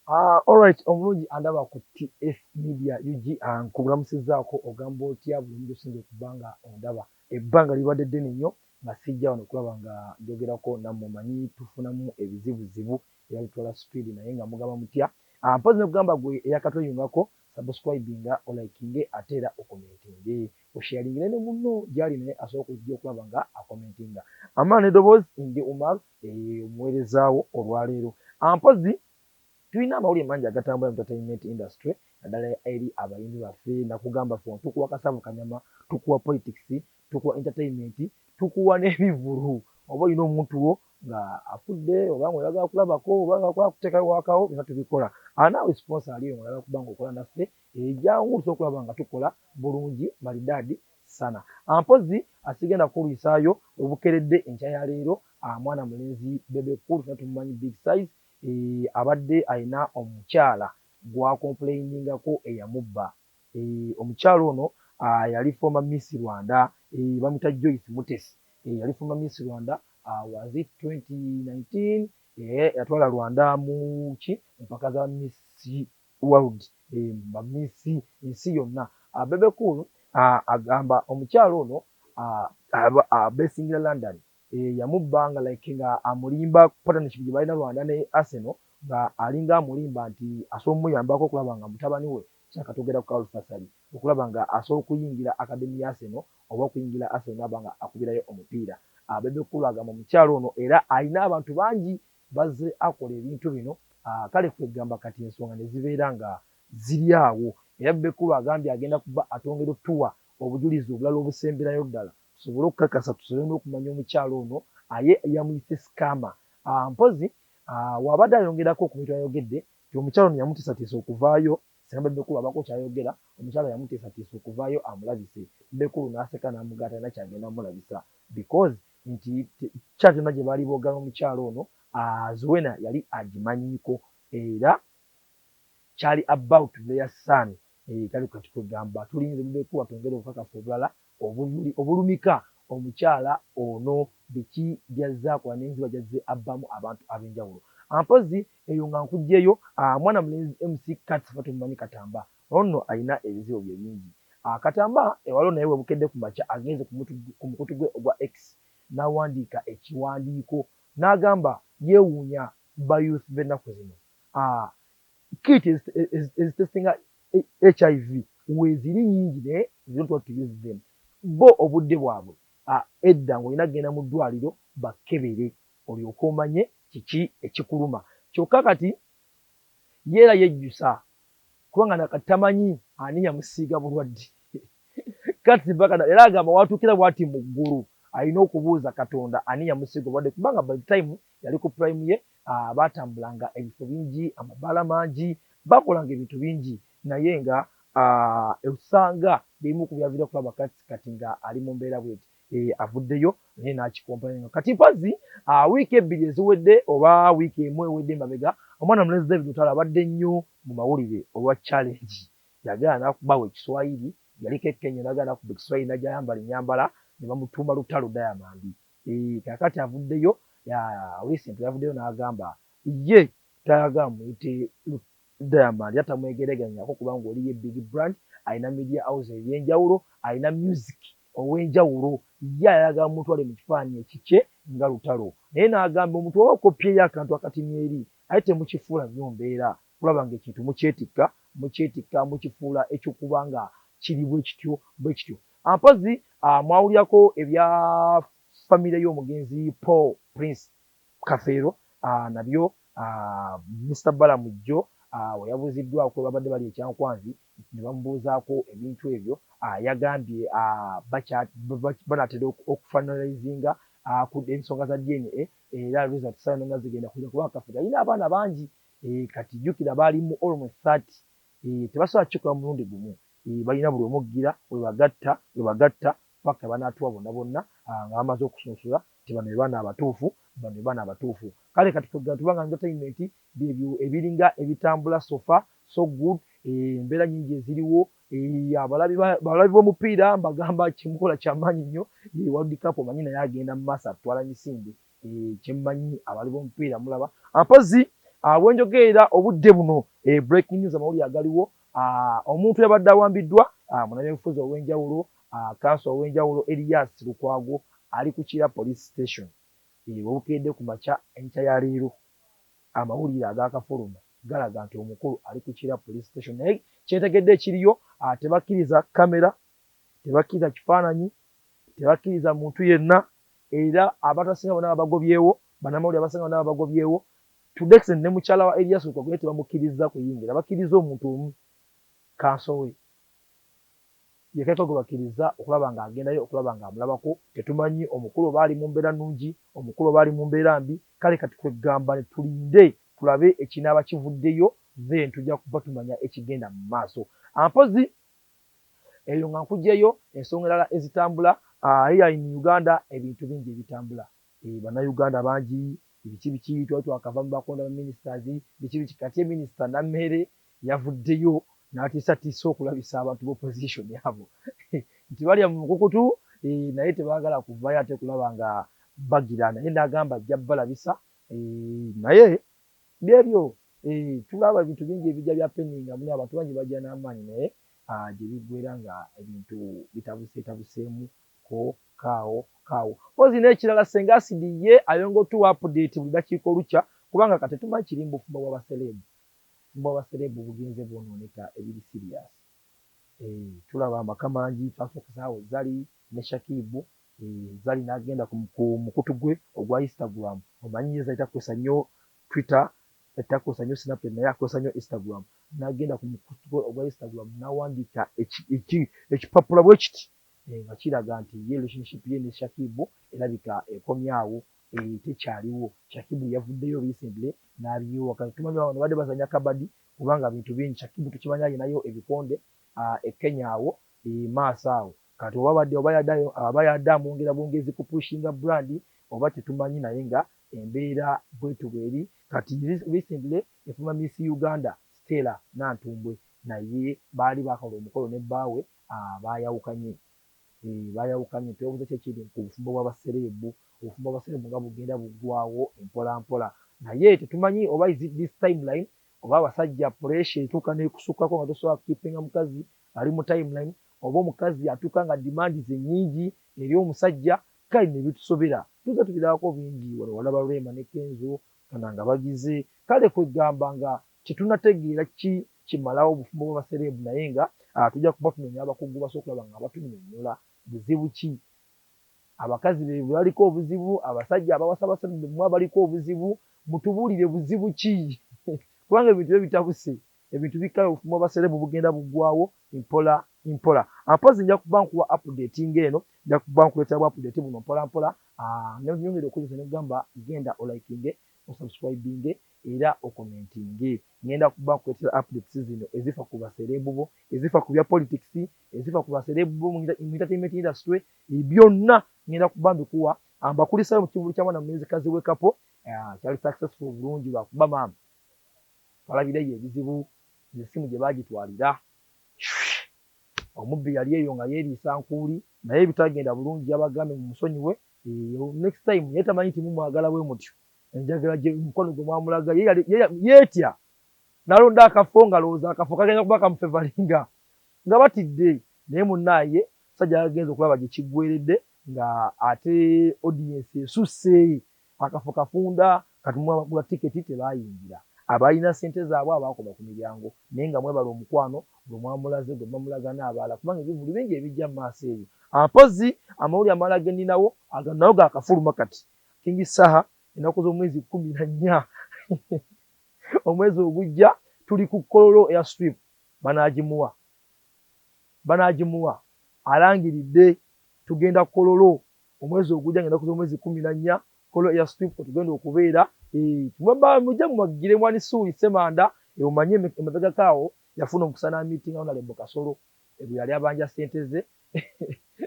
Alright, omulungi andaba ku TF Media UG, nkulamusizaako. Ogamba otya? Bulungi osinza okuba nga ondaba. Ebbanga libadde ddene nnyo nga sijja wano okulaba nga njogerako nammwe. Manyi tufunamu ebizibuzibu era bitwala speed, naye nga mugamba mutya? Mpozi nekugamba gwe eyakatweyungako, subscribinga, olikinge, ate era ocommentinge, osharingire ne munno gyali naye asobola okujja okulaba nga acommentinga. Amaana eddoboozi, ndi Umar, omuweerezaawo olwaleero. Mpozi tulina amawulire mangi agatambula mu entertainment industry, naddala eri abayimbi baffe. Nakugamba ffe tukuwa kasavu kanyama, tukuwa politics, tukuwa entertainment, tukuwa n'ebivulu. Oba olina omuntu wo nga afudde, oba nga oyagala kulabako, oba nga kuteekayo wakawo, byonna tubikola. Naawe sponsor aliyo nga oyagala kuba nga okola naffe, jangu tusobola okulaba nga tukola bulungi malidaadi sana. Mpozi asigenda kulwisaayo obukeredde enkya ya leero, mwana mulenzi Bebe Cool, fena tumumanyi, Big Size, abadde alina omukyala gwacomplainingako eyamubba. Omukyala ono yali former Miss Rwanda, bamuyita Joyce Mutesi. Yali former Miss Rwanda, was it 2019? Yatwala Rwanda mu ki mpaka za Miss World, bamiss ensi yonna. Bebe Cool agamba omukyala ono abesingira London, yamubba nga like nga amulimba partnership gye balina Rwanda ne Arsenal, nga alinga amulimba nti asobola omuyambako okulaba nga mutabani we kyakatogera ku Alfasali okulaba nga asobola okuyingira academy ya Arsenal oba okuyingira Arsenal naba nga akubirayo omupiira. Bebe Cool agamba omukyala ono era alina abantu bangi bazze akola ebintu bino. Kale kwegamba kati ensonga ne zibeera nga ziri awo, era Bebe Cool agambye agenda kuba atongera otuwa obujulizi obulala obusemberayo ddala tusobole okukakasa, tusobole n'okumanya omukyala ono aye yamuyise scammer. Mpozi wabadde ayongerako ku bintu ayogedde nti omukyala ono yamutiisatiisa okuvaayo singa Bebe Cool abako kyayogera. Omukyala yamutiisatiisa okuvaayo amulabise. Bebe Cool n'aseka n'amugaata alina kyagenda mulabisa because nti chat yonna gye baali boogera n'omukyala ono, Zuena yali agimanyiiko era kyali about their son. Kale kati kwegamba tulinze Bebe Cool atwongere obukakafu obulala obulumika omukyala ono, biki byazze akola n'enziba gyazze abbamu abantu ab'enjawulo. Mpozi eyo nga nkuggyeyo, mwana mulenzi MC Kats, fe tumumanyi Katamba, ono alina ebizibu bye bingi. Katamba ewaliwo naye webukedde ku makya agenze ku mukutu gwe ogwa X n'awandiika ekiwandiiko n'agamba yeewuunya ba youth b'ennaku zino. Kit ezitestinga HIV weeziri nyingi, naye they don't want to use them. Bo obudde bwabwe edda ng'olina kugenda mu ddwaliro bakkebere olyoke omanye kiki ekikuluma, kyokka kati ye era yejjusa kubanga nakati tamanyi ani yamusiiga bulwadde. Kati mpaka era agamba watuukira bwati mu ggulu alina okubuuza Katonda ani yamusiiga obulwadde, kubanga by the time yali ku prime ye, baatambulanga ebifo bingi, amabaala mangi, bakolanga ebintu bingi, naye nga osanga bimu ku byaviira kulaba kati kati nga ali mu mbeera bweti. Avuddeyo naye n'akicomplaininga. Kati mpazi wiiki 2 eziwedde oba wiiki 1 ewedde emabega, omwana mulenzi David Lutalo abadde nnyo mu mawulire olwa challenge yagala n'akubawo ekiswayiri. Yaliko e Kenya n'agala n'akuba ekiswayiri n'ajja ayambala ennyambala ne bamutuuma Lutalo Diamond. Kaakati avuddeyo recent, yavuddeyo n'agamba ye tayagala muyite Diamond era tamwegeregeranyako kubanga oli ye big brand, alina media house ebyenjawulo, alina music ow'enjawulo, ye ayagala mutwale mu kifaananyi ekikye nga Lutalo. Naye n'agamba omuntu oba okopyeyo akantu akatini eri aye temukifuula nnyo mbeera kulaba nga ekintu mukyetikka mukyetikka mukifuula ekyokuba nga kiri bwe kityo bwe kityo. Mpozi mwawulirako ebya famire y'omugenzi Paul Prince Kafeero, nabyo Mr Balaam jjo we yabuuziddwako babadde bali ekyankwanzi ne bamubuuzaako ebintu ebyo, yagambye banaatera okufinalizinga ku ensonga za DNA era result ssaawa zigenda kujja kubanga Kafeero alina abaana bangi. Kati jjukira baali mu almost 30, tebasobola kukikola mulundi gumu, balina buli omu gira webagatta webagatta paka banaatuwa bonna bonna nga bamaze okusunsula nti bano be baana abatuufu, bano be baana abatuufu. Kale kati tubanga entertainment byebyo ebiringa ebitambula. So far so good, embeera nyingi eziriwo. Abalabi b'omupiira mbagamba kyemukola kyamaanyi nnyo. World Cup omanyi naye agenda mu maaso atwala misinde. Kyemmanyi abali b'omupiira mulaba. Mpozi Bwenjogerera obudde buno, breaking news, amawulire agaliwo, omuntu yabadde awambiddwa, munabyabufuzi ow'enjawulo, kanso ow'enjawulo Erias Lukwago, ali ku Kira Police Station. Webukeedde ku makya, enkya ya leero, amawulire agakafuluma galaga nti omukulu ali ku Kira Police Station. Naye kyentegedde ekiriyo, tebakkiriza kamera, tebakkiriza kifaananyi, tebakkiriza muntu yenna, era abatasinga bonna babagobyewo, bannamawulire abasinga bonna babagobyewo. To the extent ne mukyala wa Erias Lukwago naye tebamukkiriza kuyingira. Bakkiriza omuntu omu, kanso we yekeka gwe bakkiriza okulaba ng'agendayo okulaba ng'amulabako. Tetumanyi omukulu oba ali mu mbeera nnungi, omukulu oba ali mu mbeera mbi. Kale kati kwegamba ne tulinde tulabe ekinaaba kivuddeyo, then tujja kuba tumanya ekigenda mu maaso. Ampozi eyo nga nkugyeyo ensonga endala ezitambula here in Uganda, ebintu bingi ebitambula. Bannayuganda bangi, biki biki, twali twakava mu bakonda ba ministers, biki biki. Kati minisita Nammere yavuddeyo n'atiisatiisa okulabisa abantu b'opposition abo nti balya mu mukukutu, naye tebaagala kuvayo ate kulaba nga bagira, naye n'agamba ajja balabisa. Naye byebyo, tulaba ebintu bingi ebijja bya peninga muli, abantu bangi bajja n'amaanyi, naye gye biggwera nga ebintu bitabuseetabuseemu ko kaawo kaawo. Mpozi n'ekirala, Senga Acid ye ayonga otuwa update buli dakiika olukya, kubanga kati tetumanyi kiri mu bufumbo bw'abasereebu. Obufumbo bw'abasereebu bugenze bwonooneka ebiri serious. Tulaba amaka mangi. Twasookezaawo Zari ne Shakibu. Zari n'agenda ku mukutu gwe ogwa Instagram. Omanyi ye Zari takozesa nnyo Twitter, takozesa nnyo Snapchat, naye akozesa nnyo Instagram. N'agenda ku mukutu gwe ogwa Instagram n'awandiika ekipapula bwe kiti, nga kiraga nti ye relationship ye ne Shakibu erabika ekomyawo, tekyaliwo. Shakibu yavuddeyo recently n'abyewa. Tumanyi bano badde bazanya kabadi, kubanga bintu bingi. Shakibu tukimanyi alinayo ebikonde e Kenya awo maaso awo. Kati oba badde oba yaddayo, aba yadde amwongera bwongezi kupushinga brand oba tetumanyi, naye nga embeera bwetu bweri. Kati recently efuma Miss Uganda Stella Nantumbwe naye baali bakola omukolo ne bbaawe, bayawukanye, bayawukanye. Twebuuza ki ekiri ku bufumbo bw'abasereebu. Obufumbo bw'abasereebu nga bugenda buggwawo empola mpola, naye tetumanyi oba is it this timeline, oba abasajja pressure etuuka n'ekusukkako nga tosobola kukeepinga mukazi ali mu timeline, oba omukazi atuuka nga demand ze nnyingi eri omusajja. Kale ne bitusobera, tuza tubirabako bingi wano. Walaba Rema ne Kenzo kana nga bagize. Kale kwegamba nga tetunategeera ki kimalawo obufumbo bw'abasereebu, naye nga tujja kuba tunoonya abakugu basobola okulaba nga batunyonnyola buzibu ki. Abakazi be baliko obuzibu, abasajja abawasa abasereebu bemwe abaliko obuzibu, mutubuulire buzibu ki, kubanga ebintu byo bitabuse, ebintu bikkayo. Obufumbo bw'abasereebu bugenda buggwawo mpola mpola. Mpozi nja kuba nkuwa update ng'eno, nja kuba nkuleetera bwa update buno mpola mpola. Nyongere okukozesa nekugamba genda olikinge, osubscribinge era okomentinge. Ngenda kuba nkuleetera updates zino ezifa ku basereebu bo, ezifa ku bya politics, ezifa ku basereebu bo mu entertainment industry, byonna ngenda kuba mbikuwa. Mbakulisayo mu kivulu kya mwana mulenzi wekapo kyali successful bulungi, lwakuba maama twalabireyo ebizibu, essimu gye baagitwalira omubbi yali eyo nga yeeriisa nkuuli, naye ebitagenda bulungi yabagambye mumusonyiwe next time. Naye tamanyi nti mumwagala bwe mutyo, enjagala gye mukono gwe mwamulaga yeetya nalonda akafo nga lowooza akafo kagenda kuba kamufevalinga nga batidde. Naye munnaaye musajja yagenza okulaba gye kiggweredde nga ate audience esusse, akafo kafunda. Kati mwabagula tiketi tebayingira, abalina sente zaabwe abakoma ku miryango, naye nga mwebala omukwano gwe mwamulaze, gwe bamulaga n'abalala, kubanga ebivulu bingi ebijja mu maaso eyo. Mpozi amawulire amalala ge nninawo nayo gakafuluma kati. King Saha, ennaku z'omwezi 14 omwezi ogujja tuli ku Kololo Airstrip, banaagimuwa, banaagimuwa. Alangiridde tugenda Kololo omwezi ogujja nga ennaku z'omwezi 14, Kololo Airstrip tugenda okubeera. Mujje mumagire mwani Suuli Ssemanda. Omanye emabegako awo yafuna omukisa n'amiitinga Honorable Kasolo bwe yali abanja ssente ze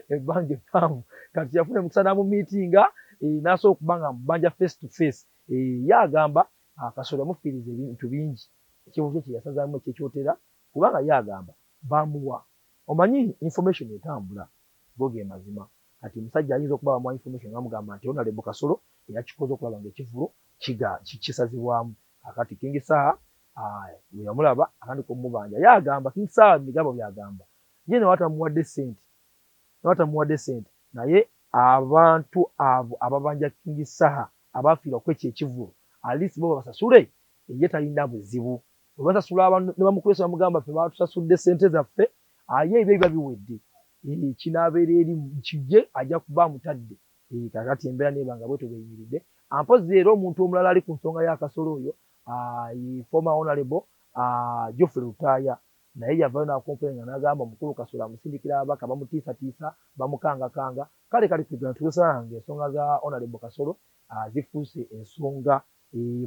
ebbanga eppanvu. Kati yafuna omukisa n'amumiitinga, n'asobola okuba nga amubanja face to face. Ye agamba Kasolo yamufiiriza ebintu bingi, ekivu kye kye yasazaamu ekyekyotera, kubanga ye agamba bamuwa, omanyi information etambula, go ge mazima. Kati omusajja ayinza okuba bamuwa information nga bamugamba nti Honorable Kasolo eyakikoze okulaba ng'ekivvulu kisazibwamu. Akati King Saha bwe yamulaba atandika omubanja, ye agamba King Saha bigambo byagamba ye nawe atamuwadde sente, nawe atamuwadde sente, naye abantu abo ababanja King Saha abafiirwa kwekyo ekivulu at least bo babasasule, ye talina buzibu. Bwe basasula abantu ne bamukwesa bamugamba ffe batusasudde sente zaffe, aye ebyo biba biwedde, kinaabeera eri kijje ajja kuba amutadde. Kakati embeera neeba nga bwetyo bweyimiridde. Ampozi era omuntu omulala ali ku nsonga y'akasolo oyo former honorable Geoffrey Lutaaya naye yavayo n'acomplain nga n'agamba omukulu Kasolo amusindikira ababaka bamutiisatiisa, bamukangakanga. Kale kale kwegana tukusanga nga ensonga za honorable Kasolo zifuuse ensonga,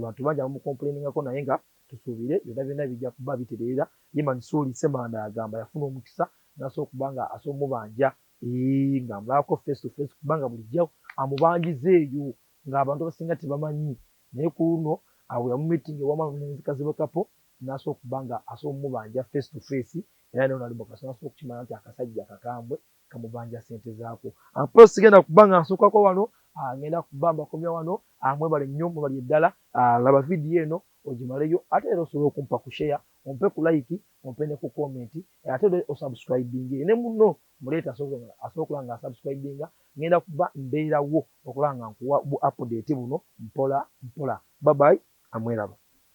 bantu bangi abamucomplainingako, naye nga tusuubire byonna byonna bijja kuba bitereera. Ye Mansuuli Semanda agamba yafuna omukisa n'asobola okuba nga asobola omubanja ng'amulabako face to face, kubanga bulijjo amubanjiza eyo ng'abantu abasinga tebamanyi, naye ku luno awo yamumeetinga ewa Kazibwe Kapo n'asobola okuba nga asobola omubanja face to face, era ne honorable Kasolo asobola okukimanya nti akasajja kakambwe kamubanja sente zaako. Ampozi sigenda kuba nga nsuukako wano, ngenda kuba mbakomya wano. Mwebale nnyo, mwebale ddala. Laba vidiyo eno ogimaleyo, ate era osobola okumpa ku share, ompe ku like, ompe ne ku comment, ate era osubscribinge ne muno muleeta asobola okulaba nga asubscribinga. Ngenda kuba mbeerawo okulaba nga nkuwa bu update buno mpola mpola. Bye bye, amweraba.